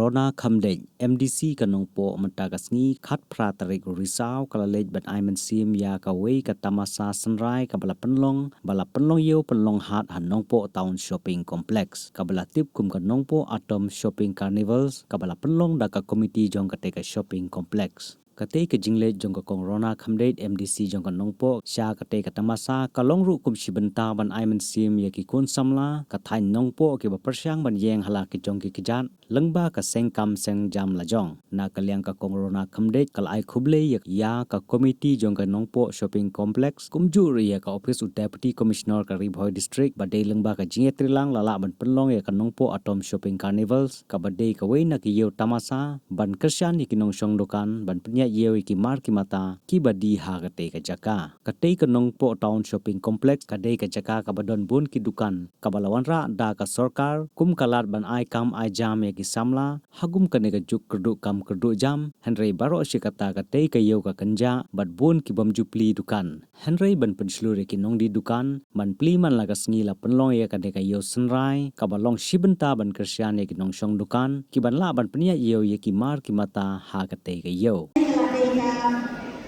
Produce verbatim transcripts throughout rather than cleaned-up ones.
Rona Khymdeit, M D C ka Nongpoh, mynta ka sngi khatphra tarik u Risaw ka la leit ban ai mynsiem ïa kawei ka tamasa synrai kaba la pynlong, ba la pynlong ïew pynlong hat ha Nongpoh Town Shopping Complex, kaba la tip kum ka Nongpoh Autumn Shopping Carnivals, kaba la pynlong da ka komiti jong katei ka shopping complex. Katei ka jingleit jong ka Kong Rona Khymdeit, M D C jong ka Nongpoh, sha katei ka tamasa ka long ruh kum shi bynta ban ai mynsiem ïa ki khun samla ka thaiñ Nongpoh kiba pyrshang ban ïeng ha la ki jong ki kjat lyngba ka seng kam seng jam la jong. Na ka liang ka Kong Rona Khymdeit ka la ai khublei ïa, ïa ka komiti jong ka Nongpoh Shopping Complex, kumjuh ruh ïa ka ophis u Deputy Commissioner ka Ri Bhoi District, ba dei lyngba ka jingïatreilang la lah ban pynlong ïa ka Nongpoh Autumn Shopping Carnivals, kaba dei kawei na ki ïew tamasa ban kyrshan ïa ki nongshong dukan ban pynïaid ïew ïa ki mar ki mata kiba die ha katei ka jaka. Katei ka Nongpoh Town Shopping Complex ka dei ka jaka kaba don bun ki dukan, kaba la wanrah da ka sorkar kum ka lad ban ai kam ai jam ïa ki samla ha kum kane ka juk kyrduh kam kyrduh jam. Hynrei baroh shi katta katei ka ïew ka kynjah bad bun ki bym ju plie dukan. Hynrei ban pynshlur ïa ki nongdie dukan, man plie man la ka sngi la pynlong ïa kane ka ïew synrai kaba long shi bynta ban kyrshan ïa ki nongshong dukan kiban lah ban pynïaid ïew ïa ki mar ki mata ha katei ka ïew. Ka la dei ka,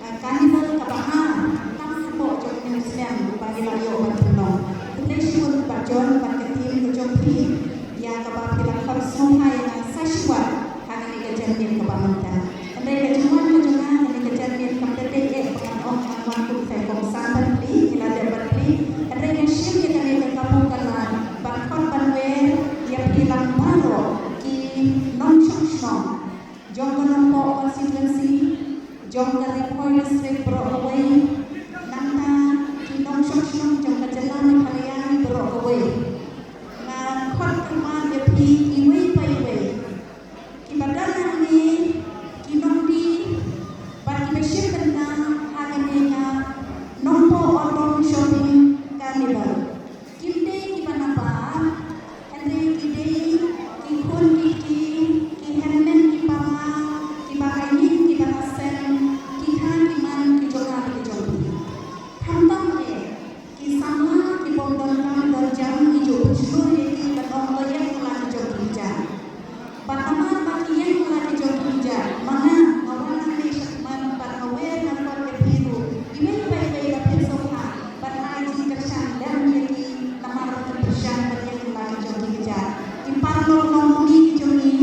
eh, carnival kaba ar tang hapoh jong une u snem uba ngi la ïoh ban pynlong. Khublei shibun Bah John bad ka team ka jong phi ïa kaba phi la khot sngewbha ïa nga sa shuwa ha kane ka janmiet kaba mynta. Hynrei ka jingwan ka jong nga ha kane ka janmiet kam da dei eh ba ngan ong ngan wan kum sa i kong san ban plie, ngi la dep ban plie. Hynrei nga shim ïa kane ka kabu ka lad ban khot ban wer ïa phi lang baroh ki nongshong shnong jong ka Nongpoh constituency, jong ka Ri Bhoi District baroh kawei, nangta ki nongshong shnong jong ka jylla Meghalaya baroh kawei. Nga khot kyrpad ïa phi iwei pa iwei kiba don hangne, ki nongdie bad kiba shim bynta ha kane ka Nongpoh Autumn Shopping Carnival. Kim dei kiba nabar, hynrei ki dei ki khun ki kti, ki hynmen ki para, kiba ha ïing kiba ha sem, ki kha ki man ki jong nga bad ki jong phi. Khamtam eh ki samla ki bym don kam don jam ngi ju pynshlur ïa ki ban ong to ïeng ha la ki jong ki kjat. Bad namar ba ki ïeng ha la ki jong ki kjat, ma nga nga wan hangne shakhmat bad nga wer nga khot ïa phi ruh iwei pa iwei ba phin sngewbha ban ai jingkyrshan lem ïa ki namar ba ki pyrshang ban ïeng ha la ki jong ki kjat. Ki paralok longkmie ki jong ngi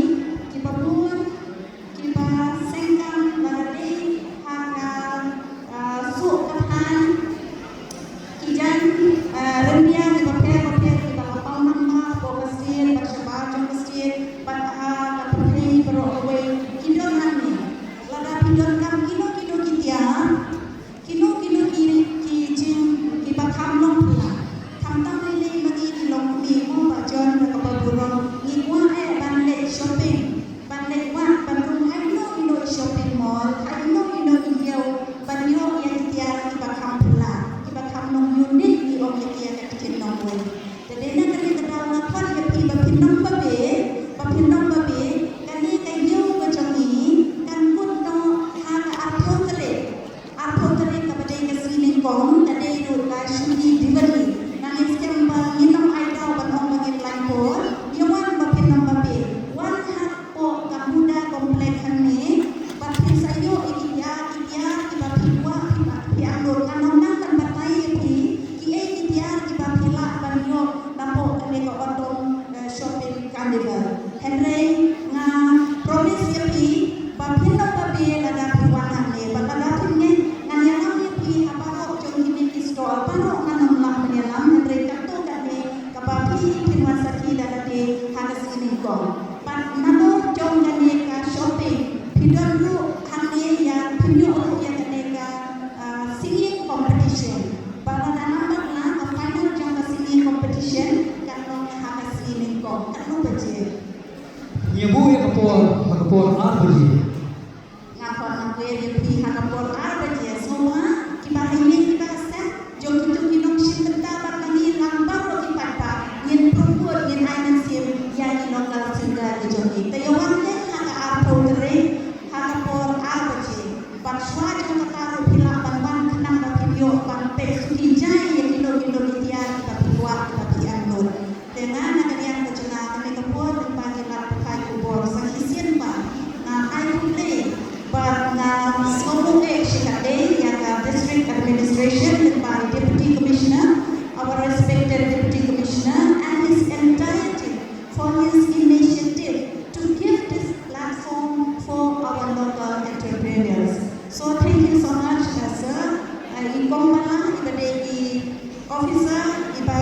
kiba bun kiba seng kam lada dei ha ka, ah, suh ka thaiñ, ki jaiñ, ah, ryndia kiba pher bapher kiba la paw namba hapoh ka state bad shabar jong ka state bad ha ka pyrthei baroh kawei ki don hangne. Lada phi donkam kino kino ki tiar, kino kino ki, ki jing, kiba kham long phylla. Khamtam lei lei ma ngi ki longkmie mo Bah John bad kaba burom, ngi kwah eh ban leit shopping, ban leit wad ban rung ha ino ino i shopping mall, ha ino ino i ïew, ban ïoh ïa ki tiar kiba kham phylla, kiba kham long unique ngi ong ïa ki ha ka ktien nongwei. Te dei na kane ka daw nga khot ïa phi ba phin nang babe, ba phin nang babe, kane ka ïew ka jong ngi kan kut noh ha ka arphew tarik. Arphew tarik kaba dei ka sngi nyngkong ka dei ruh ka shuti Diwali. Nangta skhem ba ngin ym ai daw ban ong ba ngin lain por. Ïa wan ba phin ym babe. Wan hapoh ka Huda Complex hangne. Ba phin sa ïoh ïa ki tiar, ki tiar kiba phi kwah phi ba phi angnud. Ngan ym nang ban batai ïa phi kiei ki tiar kiba phi lah ban ïoh napoh kane ka Autumn, eh, Shopping Carnival. Hynrei nga promise ïa phi ba phin ym babe lada phi wan hangne bad lada phin ngeit ngan ïalam ïa phi ha baroh jong kine ki stall. Baroh ngan ym lah ban ïalam hynrei katto katne kaba phi phin wan sakhi da lade ha ka sngi nyngkong. Bad nalor jong kane ka shopping phi don ruh hangne ïa, phin ïoh ruh ïa kane ka, ah, singing competition. Ba lada nambat la ka final jong ka singing competition kan long ha ka sngi nyngkong. Katno baje? Ngi buh ïa ka por ha ka por ar baje. Nga khot nga kwer ïa phi ha ka por ar baje. Sngewbha kiba ha ïing kiba ha sem jong kito ki nongshim bynta bad ma ngi lang baroh ki paidbah ngin pyrkhat ngin ai mynsiem ïa ki local singer ki jong ngi. Te ïa wan leh ha ka arphew tarik ha ka por ar baje. Bad shuwa jong kata ruh phi lah ban wan khnang ba phin ïoh ban peit suki jai ïa kino kino ki tiar kiba phi kwah kiba phi angnud. Te nga na ka liang ka jong nga kane ka por lyngba ki lad pathai khubor sa shisien by Deputy Commissioner, our respected Deputy Commissioner and his entire team for his initiative to give this platform for our local entrepreneurs. So thank you so much, uh, sir. Uh, i kong balang, iba dei i officer iba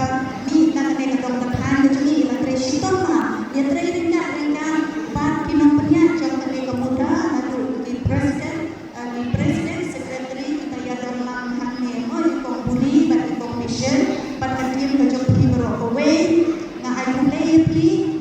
mih na kane ka dong ka thaiñ ka jong ngi, iba trei shitom bha, ïa trei ryngkat ryngkat bad ki nongpynïaid jong kane ka muda, naduh ki president, uh, ki president, secretary, iba ïadon lang hangne, mo, i kong Buri bad i kong Michelle bad ka team ka jong phi baroh kawei. Nga ai khublei ïa phi.